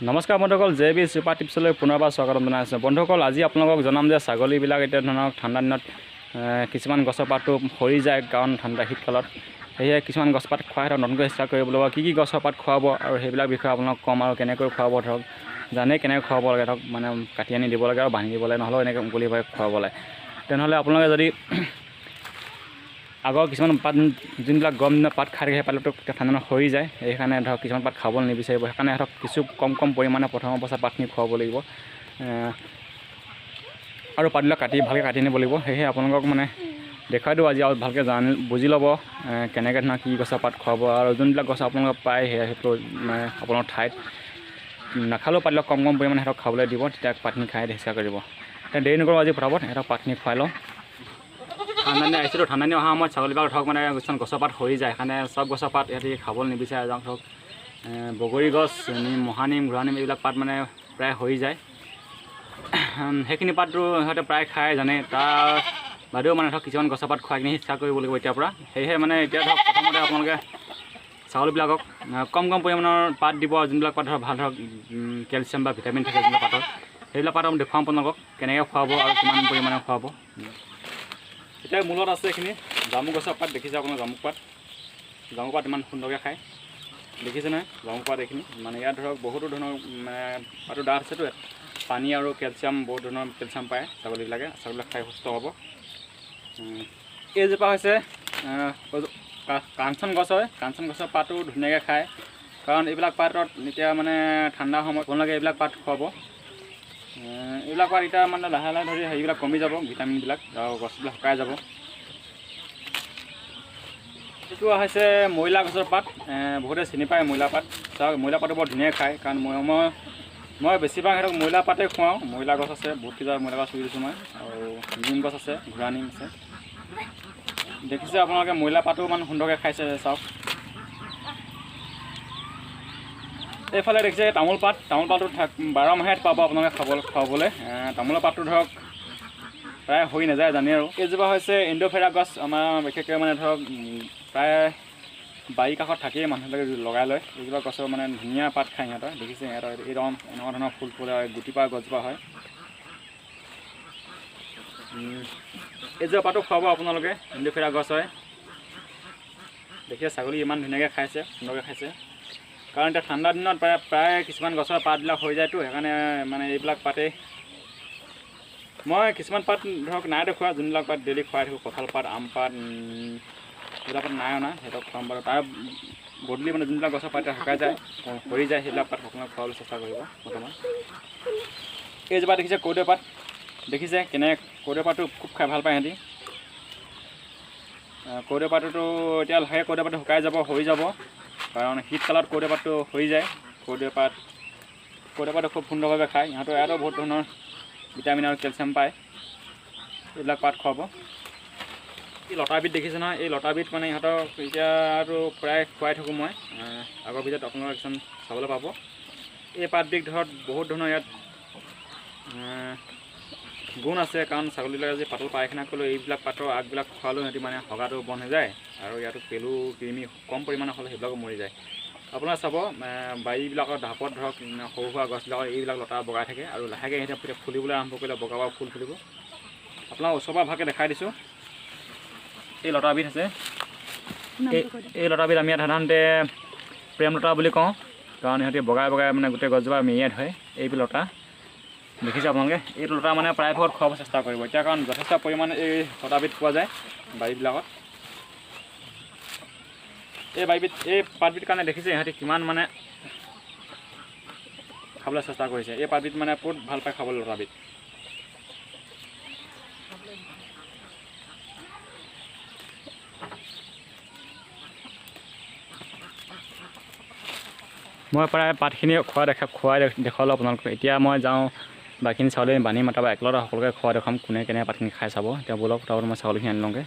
নমস্কাৰ বন্ধুসকল, J B super টিপছলৈ পুনৰবাৰ স্বাগতম জনাইছোঁ। বন্ধুসকল, আজি আপোনালোকক জনাম যে ছাগলীবিলাক এতিয়া ধৰক ঠাণ্ডা দিনত কিছুমান গছৰ পাতটো সৰি যায়, কাৰণ ঠাণ্ডা শীতকালত সেয়েহে কিছুমান গছ পাত খুৱাই ধৰক নতুনকৈ ষ্টাৰ্ট কৰিব লাগিব। কি কি গছৰ পাত খুৱাব আৰু সেইবিলাক বিষয়ে আপোনালোকক ক'ম আৰু কেনেকৈ খুৱাব, ধৰক জানে কেনেকৈ খুৱাব লাগে, ধৰক মানে কাটি আনি দিব লাগে আৰু বান্ধি দিব লাগে, নহ'লেও এনেকৈ মুকলিভাৱে খুৱাব লাগে। তেনেহ'লে আপোনালোকে যদি আগৰ কিছুমান পাত যোনবিলাক গৰম দিনত পাত খাই থাকে, সেই পাতটো ঠাণ্ডা দিনত সৰি যায়, সেইকাৰণে ধৰক কিছুমান পাত খাব নিবিচাৰিব। সেইকাৰণে ধৰক কিছু কম কম পৰিমাণে প্ৰথম অৱস্থাত পাতখিনি খুৱাব লাগিব আৰু পাতবিলাক কাটি ভালকৈ কাটি আনিব লাগিব। সেয়েহে আপোনালোকক মানে দেখুৱাই দিওঁ আজি আৰু ভালকৈ জানি বুজি ল'ব কেনেকৈ ধৰণৰ কি গছৰ পাত খুৱাব আৰু যোনবিলাক গছ আপোনালোকে পায় সেয়া সেইটো মানে আপোনাৰ ঠাইত নাখালেও পাতবিলাক কম কম পৰিমাণে সিহঁতক খাবলৈ দিব, তেতিয়া পাতখিনি খাই চেষ্টা কৰিব। তেতিয়া দেৰি নকৰোঁ, আজি পটাপট সিহঁতক পাতখিনি খুৱাই লওঁ। ঠাণ্ডা দিন আহিছেতো, ঠাণ্ডা দিন অহা সময়ত ছাগলীবিলাক ধৰক মানে কিছুমান গছৰ পাত সৰি যায়, সেইকাৰণে চব গছৰ পাত সিহঁতি খাবলৈ নিবিচাৰে। যাওঁ ধৰক বগৰী গছ, নিম, মহানিম, ঘোঁৰানিম এইবিলাক পাত মানে প্ৰায় সৰি যায়, সেইখিনি পাতটো সিহঁতে প্ৰায় খায় জানে। তাৰ বাদেও মানে ধৰক কিছুমান গছৰ পাত খুৱাই কিনি ইচ্ছা কৰিব লাগিব এতিয়াৰ পৰা। সেয়েহে মানে এতিয়া ধৰক প্ৰথমতে আপোনালোকে ছাগলীবিলাকক কম কম পৰিমাণৰ পাত দিব, যোনবিলাক পাত ধৰক ভাল ধৰক কেলছিয়াম বা ভিটামিন থাকে যোনবিলাক পাতত, সেইবিলাক পাত আমি দেখুৱাম আপোনালোকক কেনেকৈ খুৱাব আৰু কিমান পৰিমাণে খুৱাব। এতিয়া মূলত আছে এইখিনি জামু গছৰ পাত, দেখিছে আপোনালোকে জামুক পাত, জামুক পাত ইমান সুন্দৰকৈ খায়, দেখিছে নহয় জামুক পাত এইখিনি। মানে ইয়াত ধৰক বহুতো ধৰণৰ মানে পাতো ডাঠ আছেতো, ইয়াত পানী আৰু কেলছিয়াম বহুত ধৰণৰ কেলছিয়াম পায় ছাগলীবিলাকে, ছাগলীবিলাক খাই সুস্থ হ'ব। এইজোপা হৈছে কাঞ্চন গছ হয়, কাঞ্চন গছৰ পাতো ধুনীয়াকৈ খায়, কাৰণ এইবিলাক পাতত এতিয়া মানে ঠাণ্ডা সময়ত আপোনালোকে এইবিলাক পাত খুৱাব। এইবিলাক পাত এতিয়া মানে লাহে লাহে ধৰি হেৰিবিলাক কমি যাব, ভিটামিনবিলাক, আৰু গছবিলাক শুকাই যাব। এইটো হৈছে মৰিলা গছৰ পাত, বহুতে চিনি পায় মৰিলা পাত। চাওক মৰিলা পাতো বৰ ধুনীয়া খায়, কাৰণ মই মই বেছিভাগ সিহঁতক মৰিলা পাতেই খুৱাওঁ। মৰিলা গছ আছে বহুতকেইটা মৰিলা গছ ৰুই দিছোঁ মই, আৰু নিম গছ আছে, ঘোঁৰা নিম আছে। দেখিছে আপোনালোকে মৰিলা পাতো ইমান সুন্দৰকৈ খাইছে, চাওক। এইফালে দেখিছে তামোল পাত, তামোল পাতটো 12 মাহে পাব আপোনালোকে খুৱাবলৈ। তামোলৰ পাতটো ধৰক প্ৰায় হৈ নাযায় জানেই। আৰু এইজোপা হৈছে ইণ্ডোফেৰা গছ, আমাৰ বিশেষকৈ মানে ধৰক প্ৰায় বাৰীৰ কাষত থাকেই মানুহবিলাকে লগাই লয়। এইজোপা গছৰ মানে ধুনীয়া পাত খায় সিহঁতৰ, দেখিছে সিহঁতৰ এইৰকম এনেকুৱা ধৰণৰ ফুল ফুলে, গুটিপা গছজোপা হয়। এইজোপা পাতো খুৱাব আপোনালোকে, ইণ্ডোফেৰা গছ হয়। দেখিছে ছাগলী ইমান ধুনীয়াকৈ খাইছে, সুন্দৰকৈ খাইছে, কাৰণ এতিয়া ঠাণ্ডা দিনত প্ৰায় কিছুমান গছৰ পাতবিলাক হৈ যায়তো, সেইকাৰণে মানে এইবিলাক পাতেই মই কিছুমান পাত ধৰক নাই দেখুওৱা, যোনবিলাক পাত ডেইলি খুৱাই থাকোঁ, কঁঠাল পাত, আম পাত, সেইবিলাক পাত নাই অনা, সিহঁতক খুৱাম বাৰু। তাৰ বদলি মানে যোনবিলাক গছৰ পাত শুকাই যায়, সৰি যায়, সেইবিলাক পাত আপোনালোকে খুৱাবলৈ চেষ্টা কৰিব। বৰ্তমান এইজোপা দেখিছে কৰ্দৈ পাত, দেখিছে কেনে কৰ্দৈ পাতটো খুব খাই ভাল পায় সিহঁতি। কৰ্দৈ পাতটোতো এতিয়া লাহে কৰ্দৈ পাতটো শুকাই যাব, সৰি যাব, কাৰণ শীতকালত কৰ্দৈ পাতটো সৰি যায়। কৰ্দৈ পাতটো খুব সুন্দৰভাৱে খায় সিহঁতৰ, ইয়াতো বহুত ধৰণৰ ভিটামিন আৰু কেলছিয়াম পায়, এইবিলাক পাত খুৱাব। এই লতাবিধ দেখিছে নহয়, এই লতাবিধ মানে ইহঁতক এতিয়াতো প্ৰায় খুৱাই থাকোঁ মই, আগৰ ভিতৰত আপোনালোকে কিছুমান চাবলৈ পাব। এই পাতবিধ ধৰক বহুত ধৰণৰ ইয়াত গুণ আছে, কাৰণ ছাগলীবিলাকে যি পাতল পায়খানা কৰিলেও এইবিলাক পাতৰ আগবিলাক খোৱালেও সিহঁতি মানে হগাটো বন্ধ হৈ যায়, আৰু ইয়াতো পেলু কৃমি কম পৰিমাণৰ হ'লে সেইবিলাকো মৰি যায়। আপোনাৰ চাব বাৰীবিলাকৰ ঢাপত ধৰক সৰু সুৰা গছবিলাকৰ এইবিলাক লতা বগাই থাকে, আৰু লাহেকৈ সিহঁতে ফুলিবলৈ আৰম্ভ কৰিলে বগা বগা ফুল ফুলিব। আপোনাক ওচৰৰ পৰা ভালকৈ দেখাই দিছোঁ। এই লতাবিধ আছে, এই লতাবিধ আমি ইয়াত সাধাৰণতে প্ৰেম লতা বুলি কওঁ, কাৰণ সিহঁতি বগাই বগাই মানে গোটেই গছজোপা মেৰিয়াই ধৰে। এইবিধ লতা দেখিছে আপোনালোকে, এই লতা মানে প্ৰায়ভাগত খুৱাব চেষ্টা কৰিব এতিয়া, কাৰণ যথেষ্ট পৰিমাণে এই লতাবিধ পোৱা যায় বাৰীবিলাকত। এই বাৰীবিধ, এই পাতবিধ কাৰণে দেখিছে ইহঁতি কিমান মানে খাবলৈ চেষ্টা কৰিছে। এই পাতবিধ মানে বহুত ভাল পায় খাবলৈ লতাবিধ। মই প্ৰায় পাতখিনি খুৱাই দেখুৱালোঁ আপোনালোকক। এতিয়া মই যাওঁ বাকীখিনি ছাগলী বান্ধি মাতা বা একেলগতে সকলোকে খোৱা দেখুৱাম, কোনে কেনেকৈ পাতখিনি খাই চাব। এতিয়া ব'লক, তাৰপৰা মই ছাগলীখিনি আনি লওঁগৈ।